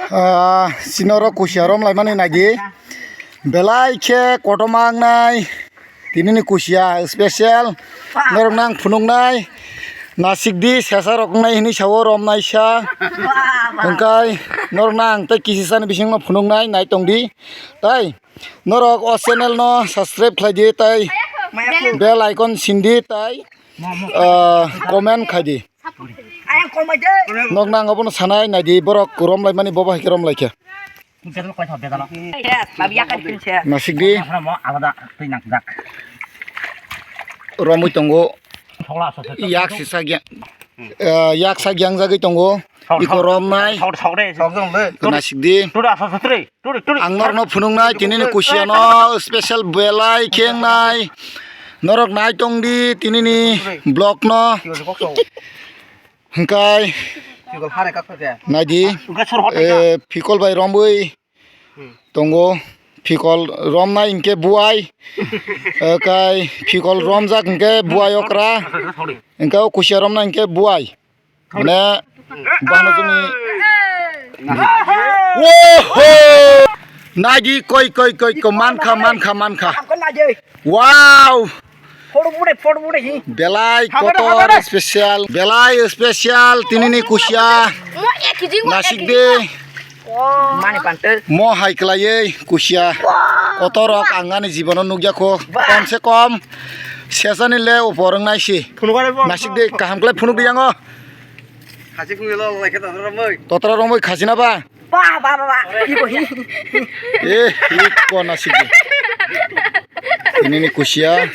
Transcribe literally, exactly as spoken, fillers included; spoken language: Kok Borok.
Ah, sinorok kusia rom laimani naidi. Belai khe kotorma wngnai. Tinini kusia special. Norok nang phunuknai. Nasikdi sesa rok wngnai hinwi sao rom naisa. Hwnkhe norok nang tei kisisani bisingno phunuknai nai tongdi. Tai norok o channel no subscribe khlaidi tai bell icon sindi tai, ah, comment khaidi. Nok nang obono sanai naidi borok rom laimani bobo hai khe rom laikha. Nasikdi romwi tongo. Yak sisa gya-, ah, yak sak yang jagwi tongo. Iko romnai. Nasikdi. Ang norokno phunuknai tinini kusiano special belai khe wngnai. Norok nai tongdi tinini vlogno. Hwnkhe naidi, eh, phikol bai romwi tongo. Phikol romnai hinkhe buai. Hwnkhe phikol romjak hinkhe buai okra. Hwnkhe o kusia romnai hinkhe buai. Mane, bano chini. Woho! Naidi koi, koi, koi, koi, mankha, mankha, mankha. Wow! Belai kotor special, belai special, tinini kusia. Nasikdi. Mo hai kwlaiwi kusia. Kotorok ang ani jibono nukya kho. Kom se kom sesani le upor wngnai si. Nasikdi kaham khlai phunukdi yango. Khasi phunukdi lo, lai khe totra romwi. Totra romwi khasina ba? Ba, ba, ba, ba. Iko hi. Eh, iko nasikdi. Tinini kusia.